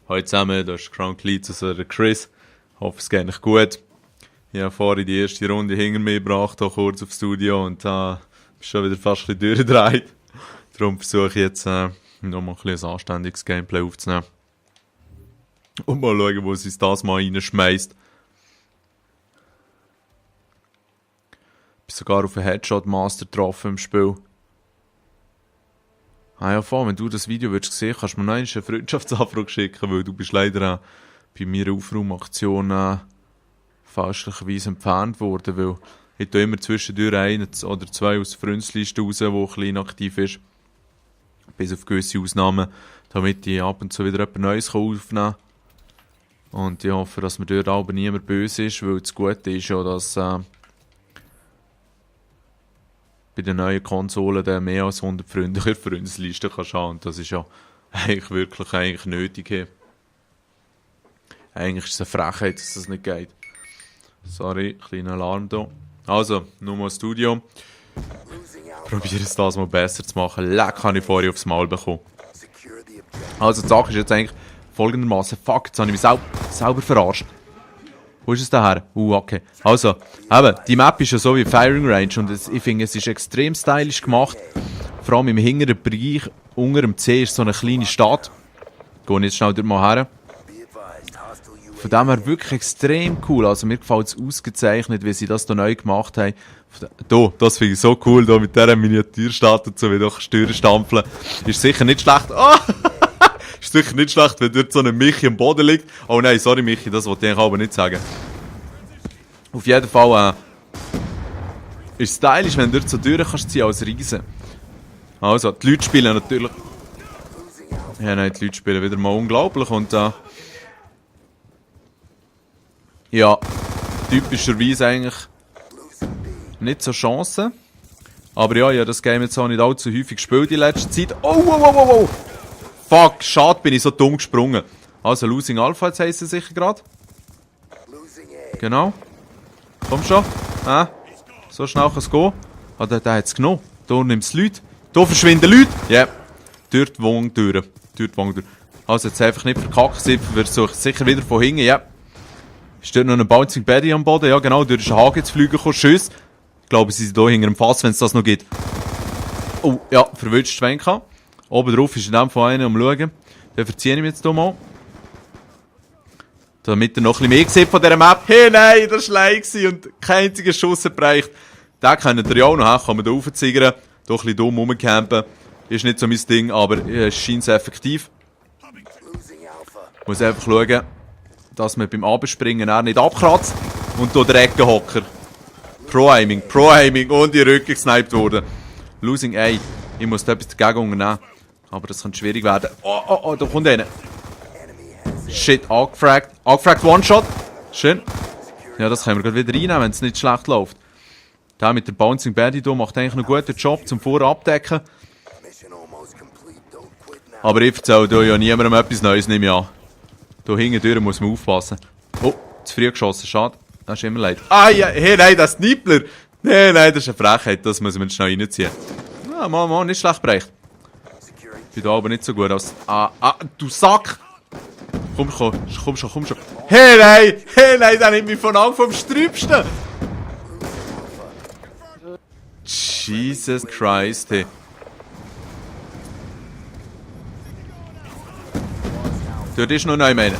Hallo zusammen, das ist Crown Cleats, also der Chris. Ich hoffe, es geht euch gut. Ich habe vorhin die erste Runde hinter mir gebracht, hier kurz aufs Studio, und bin schon wieder fast ein bisschen durchgedreht. Darum versuche ich jetzt nochmal ein anständiges Gameplay aufzunehmen. Und mal schauen, wo sie das mal reinschmeißt. Ich bin sogar auf einen Headshot Master getroffen im Spiel. Ah ja, voll, wenn du das Video würdest sehen, kannst du mir noch eine Freundschaftsanfrage schicken, weil du bist leider bei meiner Aufraumaktion fälschlicherweise entfernt worden, weil ich da immer zwischendurch ein oder zwei aus der Freundesliste raus, die ein bisschen aktiv ist. Bis auf gewisse Ausnahmen, damit ich ab und zu wieder etwas Neues aufnehmen kann. Und ich hoffe, dass mir dort aber niemand böse ist, weil das Gute ist ja, dass bei den neuen Konsolen der mehr als 100 Freunde in der Freundesliste kann schauen. Und das ist ja eigentlich wirklich nötig hier. Eigentlich ist es eine Frechheit, dass das nicht geht. Sorry, kleiner Alarm hier. Also, nochmal Studio. Probiere es das mal besser zu machen. Leck, habe ich vorher aufs Maul bekommen. Also, die Sache ist jetzt eigentlich folgendermaßen. Fuck, jetzt habe ich mich selber verarscht. Wo ist es daher? Okay. Also, eben, die Map ist ja so wie Firing Range und ich finde, es ist extrem stylisch gemacht. Vor allem im hinteren Bereich, unter dem C ist so eine kleine Stadt. Gehen jetzt schnell dort mal her. Von dem her wirklich extrem cool. Also mir gefällt es ausgezeichnet, wie sie das hier neu gemacht haben. Hier, das finde ich so cool, hier mit dieser Miniaturstadt und so, wie durch Steuern stampfeln. Ist sicher nicht schlecht. Oh! Ist sicher nicht schlecht, wenn dort so ein Michi am Boden liegt. Oh nein, sorry Michi, das wollte ich eigentlich aber nicht sagen. Auf jeden Fall ist es stylisch, wenn du dort so durch kannst ziehen als Riese. Also, die Leute spielen natürlich... Ja nein, die Leute spielen wieder mal unglaublich und ja, typischerweise eigentlich nicht so Chancen. Aber ja, ich habe das Game jetzt auch nicht allzu häufig gespielt in letzter Zeit. Oh! Fuck, schade, bin ich so dumm gesprungen. Also, Losing Alpha, jetzt heisst es sicher gerade. Genau. Komm schon. So schnell kann es gehen. Ah, der hat es genommen. Da nimmt es Leute. Da verschwinden Leute. Ja. Yeah. Durch die Wohnung durch. Also, jetzt einfach nicht verkacken. Sie versucht sicher wieder von hinten. Ja. Yeah. Steht noch ein Bouncing Betty am Boden. Ja, genau. Durch den Haken zu fliegen kommt Schuss. Ich glaube, sie sind hier hinter dem Fass, wenn es das noch gibt. Oh, ja. Verwünscht Schwenka. Oben drauf ist in dem Fall einer am Schauen. Den verziehe ich mir jetzt hier mal. Damit er noch ein bisschen mehr sieht von dieser Map. Hey, nein, das war leid und kein einziger Schuss erreicht. Den kennt ihr ja auch noch, kann man da raufziggern. Hier ein bisschen dumm rumcampen. Ist nicht so mein Ding, aber es scheint sehr effektiv. Ich muss einfach schauen, dass man beim Abspringen nicht abkratzt. Und hier der Eckenhocker. Pro-Aiming und in den Rücken gesniped worden. Losing A. Ich muss da etwas dagegen unternehmen. Aber das könnte schwierig werden. Oh, da kommt einer. Shit, angefragt. Angefragt One-Shot. Schön. Ja, das können wir gerade wieder reinnehmen, wenn es nicht schlecht läuft. Der mit der Bouncing Betty hier macht eigentlich einen guten Job zum Vorher abdecken. Aber ich erzähle hier ja niemandem etwas Neues, nehme ich an. Hier hinten muss man aufpassen. Oh, zu früh geschossen, schade. Das ist immer leid. Ah ja, hey, nein, das Snippler. Nein, das ist eine Frechheit, das muss man schnell reinziehen. Ja, mal, nicht schlecht bereicht. Ich bin da aber nicht so gut aus. Du Sack! Komm schon. Hey, nein, der nimmt mich von Anfang vom Strübsten! Jesus Christ, hey. Dort ist noch einer.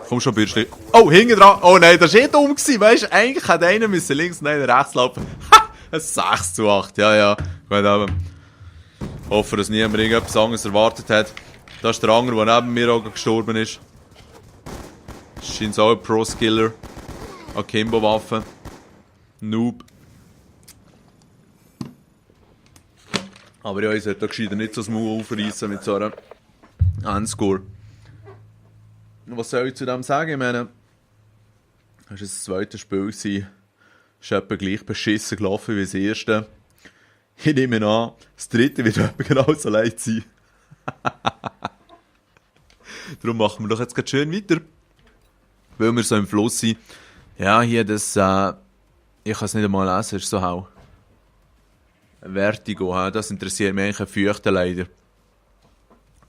Komm schon, Bürschli. Oh, hinten dran. Oh nein, das war eh dumm gewesen, weißt du? Eigentlich hätte einer müssen links und einer rechts laufen. Ha! Ein 6:8. Ja. Gut, aber. Hoffe, dass niemand irgendetwas anderes erwartet hat. Das ist der andere, der neben mir auch gestorben ist. Das scheint auch ein Pro-Skiller. Akimbo-Waffe. Noob. Aber ja, ich sollte da gescheiter nicht so das Maul aufreißen mit so einem Endscore. Was soll ich zu dem sagen? Ich meine, das war das zweite Spiel. Es ist etwa gleich beschissen gelaufen wie das erste. Ich nehme an, das dritte wird etwa genauso leicht sein. Darum machen wir doch jetzt ganz schön weiter. Weil wir so im Fluss sind. Ja, hier das, ich kann es nicht einmal lesen, ist so hau. Vertigo, das interessiert mich eigentlich ein Feuchten leider.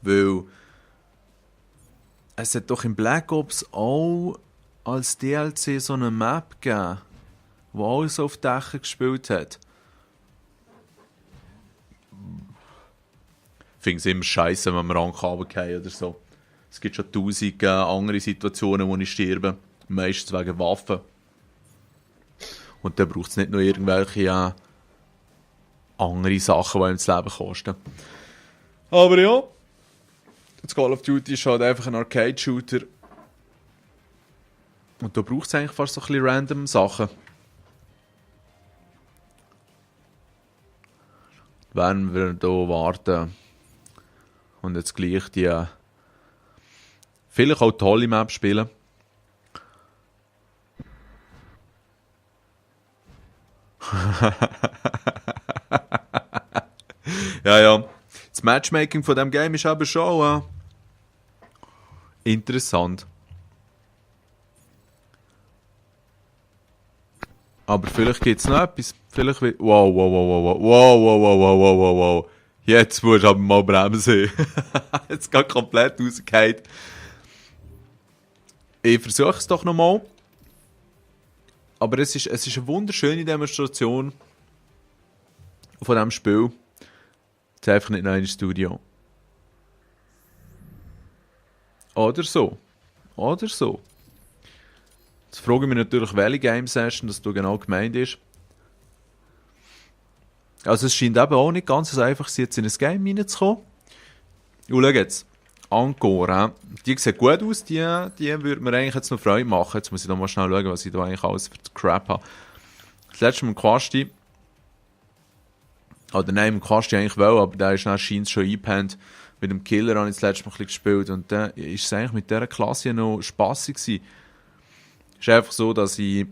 Weil Es hat doch in Black Ops auch als DLC so eine Map gegeben, wo alles auf Dächern gespielt hat. Ich finde es immer scheiße, wenn wir runterfallen oder so. Es gibt schon tausend andere Situationen, wo ich sterbe. Meistens wegen Waffen. Und dann braucht es nicht nur irgendwelche andere Sachen, die ihm das Leben kosten. Aber ja, das Call of Duty ist halt einfach ein Arcade-Shooter. Und da braucht es eigentlich fast so ein bisschen random Sachen. Wenn wir hier warten und jetzt gleich die vielleicht auch tolle Map spielen. Ja. Das Matchmaking von diesem Game ist aber schon interessant. Aber vielleicht gibt es noch etwas. Vielleicht wird... Wow. Jetzt musst du aber mal bremsen. Jetzt geht komplett rausgefallen. Ich versuche es doch nochmal. Aber es ist eine wunderschöne Demonstration von diesem Spiel. Jetzt einfach nicht noch in Studio. Oder so. Jetzt frage ich mich natürlich, welche Game Session das genau gemeint ist. Also es scheint eben auch nicht ganz so einfach, jetzt in ein Game reinzukommen. Und schau jetzt. Encore, die sieht gut aus, die würde mir eigentlich jetzt noch Freude machen. Jetzt muss ich noch mal schnell schauen, was ich da eigentlich alles für Crap habe. Das letzte Mal im Quasti, oder nein, im Quasti eigentlich wohl, aber der ist dann scheint schon eingepennt. Mit dem Killer habe ich das letzte Mal ein bisschen gespielt und dann ist es eigentlich mit dieser Klasse noch spassig gewesen. Es ist einfach so, dass ich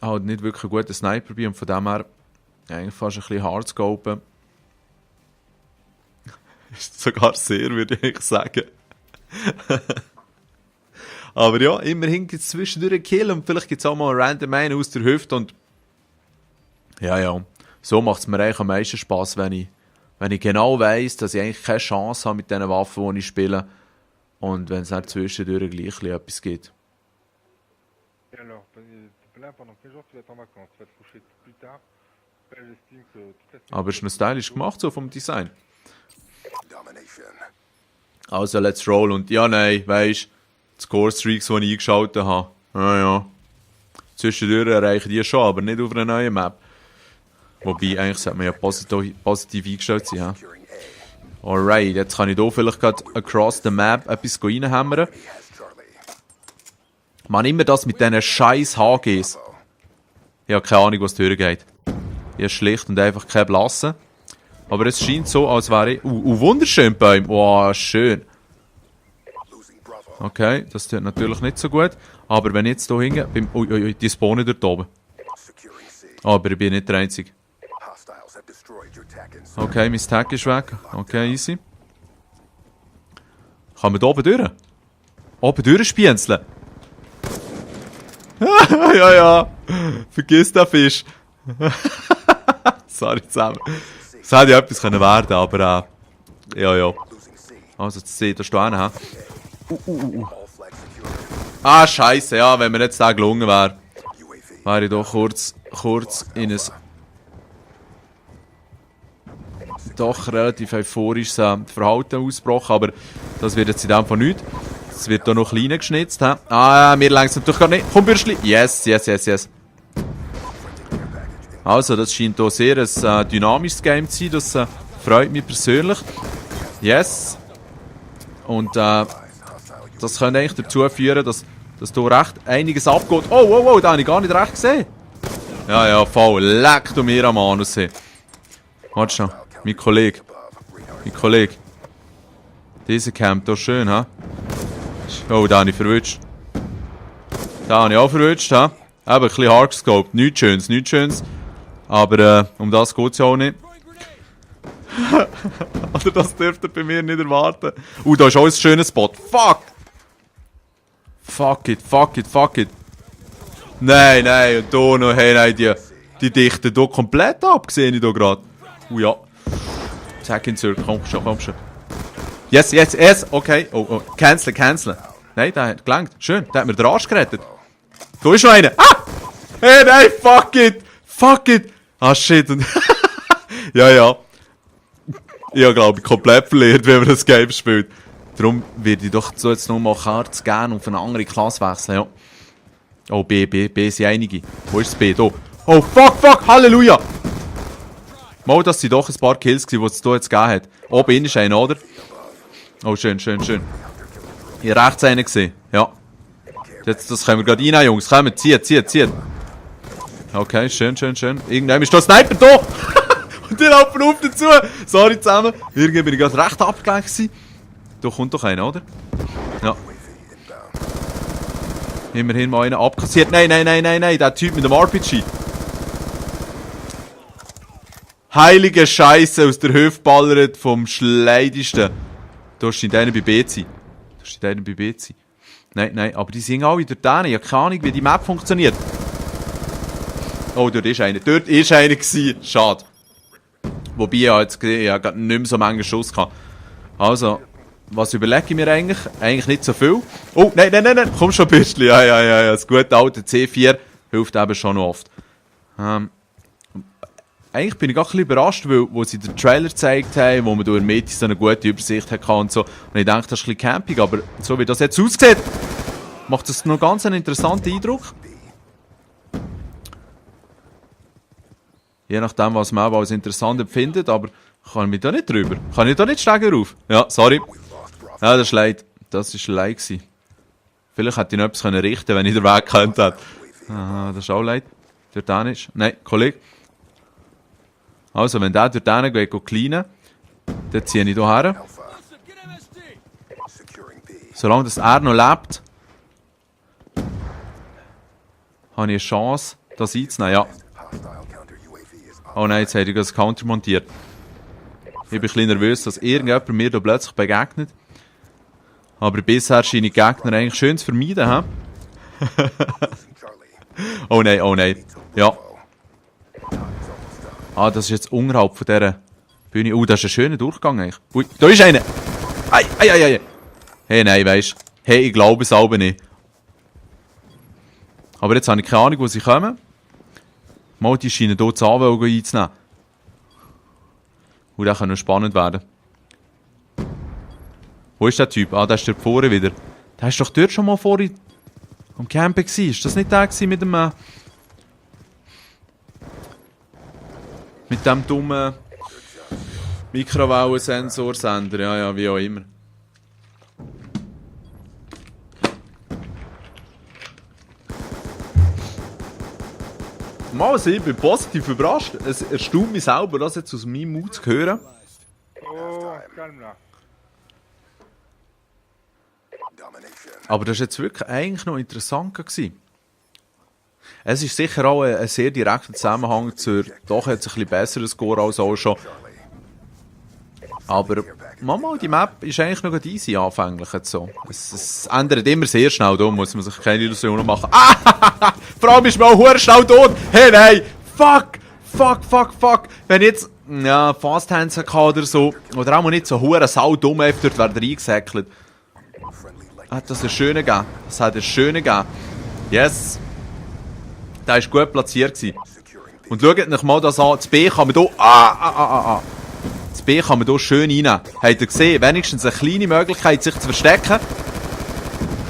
halt nicht wirklich ein guter Sniper bin und von dem her eigentlich fast ein bisschen hart zu scopen. Ist sogar sehr, würde ich eigentlich sagen. Aber ja, immerhin gibt es zwischendurch einen Kill und vielleicht gibt es auch mal einen random einen aus der Hüfte und ja, so macht es mir eigentlich am meisten Spass, wenn ich genau weiss, dass ich eigentlich keine Chance habe mit diesen Waffen, die ich spiele und wenn es dann zwischendurch gleich etwas gibt. Aber es ist noch stylisch gemacht, so vom Design. Also, let's roll. Und ja, nein, weisst, die Score-Streaks, die ich eingeschaltet habe, ja. Zwischendurch erreichen die schon, aber nicht auf einer neuen Map. Wobei, eigentlich sollte man ja positiv eingestellt sein. Ja? Alright, jetzt kann ich hier vielleicht gerade across the map etwas reinhämmern. Man immer das mit diesen scheiß HGs. Ich habe keine Ahnung, was durchgeht. Ich habe schlicht und einfach keine Blasse. Aber es scheint so, als wäre ich... wunderschön, Bäume. Wow, schön. Okay, das tut natürlich nicht so gut. Aber wenn ich jetzt hier hingehe... die spawnen dort oben. Aber ich bin nicht der Einzige. Okay, mein Tag ist weg. Okay, easy. Kann man da oben durch? Oben durchspienzeln? ja. Vergiss den Fisch. Sorry zusammen. Es hätte ja etwas werden können, aber ja. Also, jetzt seht ihr da hinten, hä? Ah, scheiße, ja, wenn mir jetzt da gelungen wäre, wäre ich doch kurz in ein doch relativ euphorisches Verhalten ausgebrochen, aber das wird jetzt in dem Fall nichts. Es wird hier noch kleiner geschnitzt, hä? Ah, mir längst natürlich gar nicht. Komm, Bürschli! Yes. Also, das scheint hier sehr ein dynamisches Game zu sein, das freut mich persönlich. Yes. Und das könnte eigentlich dazu führen, dass hier recht einiges abgeht. Oh, da habe ich gar nicht recht gesehen. Ja, voll. Leck du mir am Anus. Warte schon, mein Kollege. Dieser Camp hier schön, ha? Oh, da habe ich verwünscht. Da habe ich auch verwünscht, ha? Eben ein bisschen hard gescoped. Nichts Schönes. Aber um das geht es ja auch nicht. Oder das dürft ihr bei mir nicht erwarten. Da ist auch ein schöner Spot. Fuck it. Nein. Und hier noch, hey, nein, die dichten hier komplett ab, sehe ich hier gerade. Ja. Zack in Circle, komm schon. Yes. Okay. Oh. Canceln. Nein, der hat gelangt. Schön, der hat mir den Arsch gerettet. Da ist noch einer. Ah! Hey, nein, fuck it! Fuck it! Ah, shit. Ja. Ich habe, glaube ich, komplett verliert, wenn man das Game spielt. Darum werde ich doch so jetzt noch mal Karten gerne auf eine andere Klasse wechseln, ja. Oh, B sind einige. Wo ist das B? Da. Oh, fuck, Halleluja! Mal, das sind doch ein paar Kills gewesen, die es hier jetzt gegeben hat. Oben innen ist einer, oder? Oh, schön. Ich habe rechts einen gesehen, ja. Jetzt, das können wir gerade rein, Jungs. Kommen, zieht. Okay, schön. Irgendwann ist da ein Sniper da! Und die laufen auf dazu! Sorry zusammen. Irgendwie bin ich gerade recht abgelenkt gewesen. Da kommt doch einer, oder? Ja. Immerhin mal einen abkassiert. Nein, der Typ mit dem RPG. Heilige Scheiße aus der Hüfte ballert vom Schleidigsten. Da steht einer bei BC. Nein, aber die sind alle dort hin. Ich habe keine Ahnung, wie die Map funktioniert. Oh, dort ist einer. Schade. Wobei ich jetzt gesehen habe, ich habe nicht mehr so viele Schuss gehabt. Also, was überlege ich mir eigentlich? Eigentlich nicht so viel. Oh, nein, komm schon, Bürstli. Ja, das gute alte C4 hilft eben schon noch oft. Eigentlich bin ich auch ein bisschen überrascht, weil wo sie den Trailer gezeigt haben, wo man durch die Mitte so eine gute Übersicht hatte und so. Und ich denke, das ist ein bisschen camping, aber so wie das jetzt aussieht, macht das noch ganz einen interessanten Eindruck. Je nachdem, was man auch als interessant empfindet, aber kann ich mich da nicht drüber. Kann ich da nicht steigen rauf? Ja, sorry. Ja, das ist leid. Das war leid gewesen. Vielleicht hätte ich noch etwas richten können, wenn ich den Weg gekannt hätte. Aha, das ist auch leid. Dort hin ist. Nein, Kollege. Also, wenn der dort hin geht cleanen, dann ziehe ich hier her. Solange das er noch lebt, habe ich eine Chance, das einzunehmen. Ja. Oh nein, jetzt hätte ich das Counter montiert. Ich bin ein bisschen nervös, dass irgendjemand mir da plötzlich begegnet. Aber bisher scheinen die Gegner eigentlich schön zu vermeiden. He? Oh nein. Ja. Ah, das ist jetzt unterhalb von dieser Bühne. Oh, das ist ein schöner Durchgang eigentlich. Ui, da ist einer! Ei. Hey, nein, weisst. Hey, ich glaube es aber nicht. Aber jetzt habe ich keine Ahnung, wo sie kommen. Mal, die scheinen hier das Anwägen einzunehmen. Und das kann noch spannend werden. Wo ist der Typ? Ah, der ist dort vorne wieder. Der ist doch dort schon mal vorhin am Campen gewesen. Ist das nicht der mit dem... mit dem dummen Mikrowellensensorsender? Ja, wie auch immer. Mal sehen, ich bin positiv überrascht. Es erstaunt mich selber, das jetzt aus meinem Mund zu hören. Aber das war jetzt wirklich eigentlich noch interessant gewesen. Es ist sicher auch ein sehr direkter Zusammenhang zur doch jetzt ein bisschen besseren Score als auch schon. Aber manchmal, die Map ist eigentlich noch easy anfänglich jetzt so. Es ändert immer sehr schnell, da muss man sich keine Illusionen machen. Ah! Vor allem ist man auch verdammt schnell tot. Hey, nein! Fuck! Wenn ich jetzt Fast Hands hatte oder so, oder auch nicht so verdammt saudumm dort wäre reingesäckelt. Hat das einen schönen gegeben. Das hat einen schönen gegeben. Yes! Der war gut platziert gewesen. Und schaut euch mal das an. Das B kann man hier... Das B kann man hier schön reinnehmen. Habt ihr gesehen? Wenigstens eine kleine Möglichkeit, sich zu verstecken.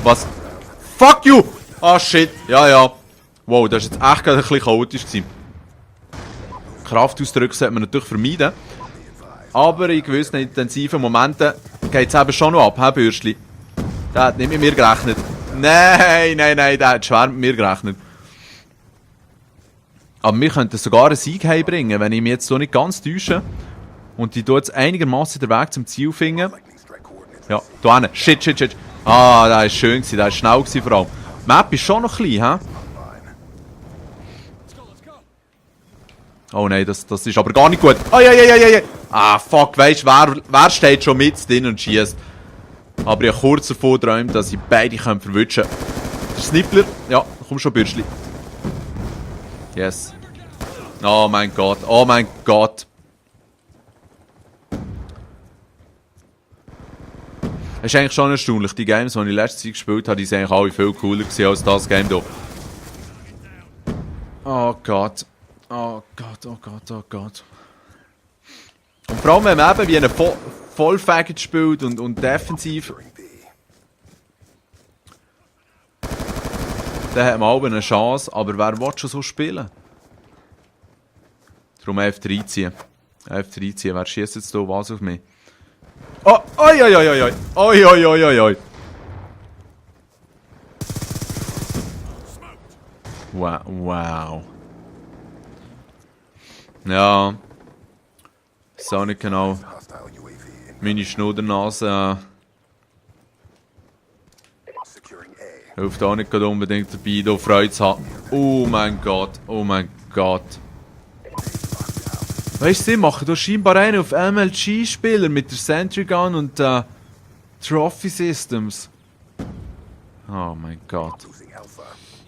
Was? Fuck you! Ah, shit. Ja. Wow, das war jetzt echt ein bisschen chaotisch gewesen. Kraftausdrücke sollte man natürlich vermeiden. Aber in gewissen intensiven Momenten geht es eben schon noch ab, Herr Bürschli. Der hat nicht mit mir gerechnet. Nein, der hat schwer mit mir gerechnet. Aber wir könnten sogar einen Sieg heimbringen, wenn ich mich jetzt so nicht ganz täusche. Und die tut jetzt einigermaßen den Weg zum Ziel finden. Ja, da hinten. Shit. Ah, der war schön, der war schnell vor allem. Die Map ist schon noch klein, hä? Oh nein, das ist aber gar nicht gut. Ai. Ah, fuck, weisst du, wer steht schon mit drin und schießt? Aber ich habe kurz davor geträumt, dass ich beide verwutschen kann. Der Snippler, ja, komm schon, Bürschli. Yes. Oh mein Gott. Es ist eigentlich schon erstaunlich. Die Games, die ich letzte Zeit gespielt habe, die sind eigentlich alle viel cooler gewesen als das Game hier. Oh Gott. Oh Gott, oh Gott, oh Gott. Und vor allem, wenn man eben wie einen Vollfaggot spielt und defensiv, dann hat man auch eine Chance, aber wer will schon so spielen? Darum F13. F13, wer schießt jetzt hier was auf mich? Oh, oi, oi, oi, oi, oi, oi, oi, oi, oi. Wow, wow. Ja. So nicht genau. Meine Schnuddernase hilft auch nicht unbedingt dabei, hier Freude zu haben. Oh mein Gott, oh mein Gott. Weißt du, sie machen hier scheinbar einen auf MLG-Spieler mit der Sentry Gun und Trophy Systems. Oh mein Gott.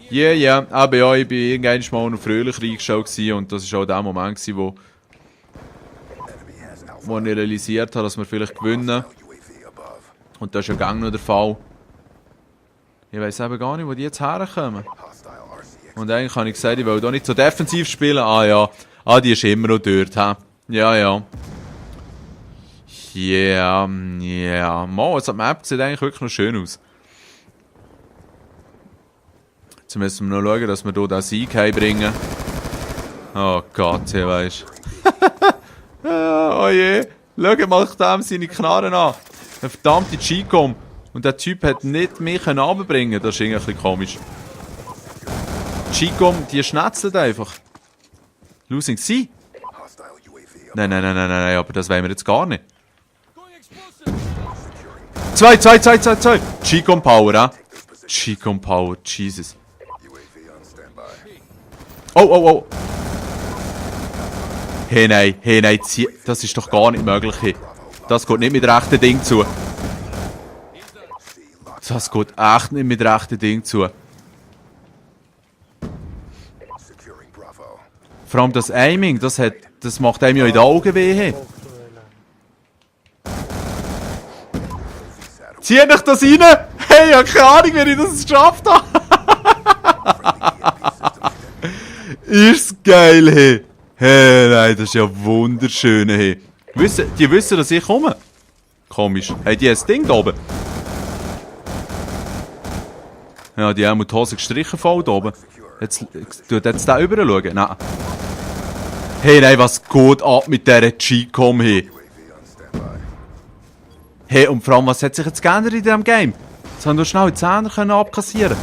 Ja, aber ja, ich war irgendwann mal noch fröhlich reingeschaut und das war auch der Moment, wo ich realisiert habe, dass wir vielleicht gewinnen. Und das ist ja gang noch der Fall. Ich weiss eben gar nicht, wo die jetzt herkommen. Und eigentlich habe ich gesagt, ich will hier nicht so defensiv spielen. Ah ja, die ist immer noch dort. He? Ja. Ja. Mal, die Map sieht eigentlich wirklich noch schön aus. Jetzt müssen wir noch schauen, dass wir hier den Sieg heimbringen. Oh Gott, ich weiss. Oh je. Schau mal dem seine Knarren an. Eine verdammte G-Com. Und der Typ hat nicht mich runterbringen. Das ist irgendwie ein bisschen komisch. G-Com, die schnetzelt einfach. Losing sie? Nein, aber das wollen wir jetzt gar nicht. Zwei. G-Com Power, G-Com Power, Jesus. Oh. Hey, nein, das ist doch gar nicht möglich. Hey. Das geht nicht mit rechten Ding zu. Das geht echt nicht mit rechten Ding zu. Vor allem das Aiming, das macht einem ja in den Augen weh. Hey. Zieh dich das rein! Hey, ich habe keine Ahnung, wie ich das geschafft habe! Ist geil, hey! Hey, nein, das ist ja wunderschön, hey! Die wissen, dass ich komme? Komisch. Hey, die haben das Ding da oben. Ja, die haben die Hose gestrichen voll da oben. Jetzt da rüber schauen? Nein. Hey, nein, was geht ab mit dieser G-Com, hey? Hey, und vor allem, was hat sich jetzt geändert in diesem Game? Jetzt haben wir schnell die Zähne abkassieren.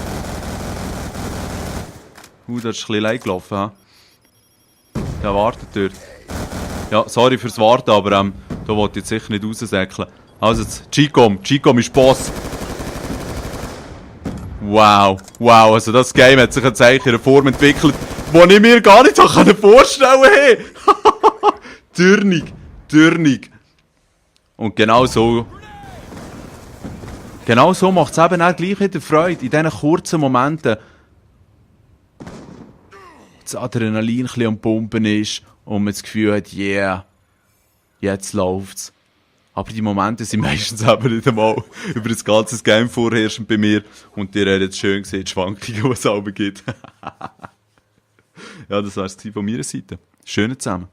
Das ist ein bisschen leid gelaufen, ha? Ja, wartet dort. Ja, sorry fürs Warten, aber da wollte ich jetzt sicher nicht raussäckeln. Also, G-Com ist Boss. Wow, also das Game hat sich jetzt eigentlich in einer Form entwickelt, die ich mir gar nicht vorstellen konnte. Hey. Dürnig. Und genau so macht es eben auch gleich wieder Freude, in diesen kurzen Momenten. Das Adrenalin ein bisschen am Pumpen ist und man das Gefühl hat, yeah, jetzt läuft's. Aber die Momente sind meistens eben nicht einmal über das ganze Game vorherrschend bei mir. Und ihr habt jetzt schön gesehen, die Schwankungen, die es auch gibt. Ja, das war es von meiner Seite. Schönen zusammen.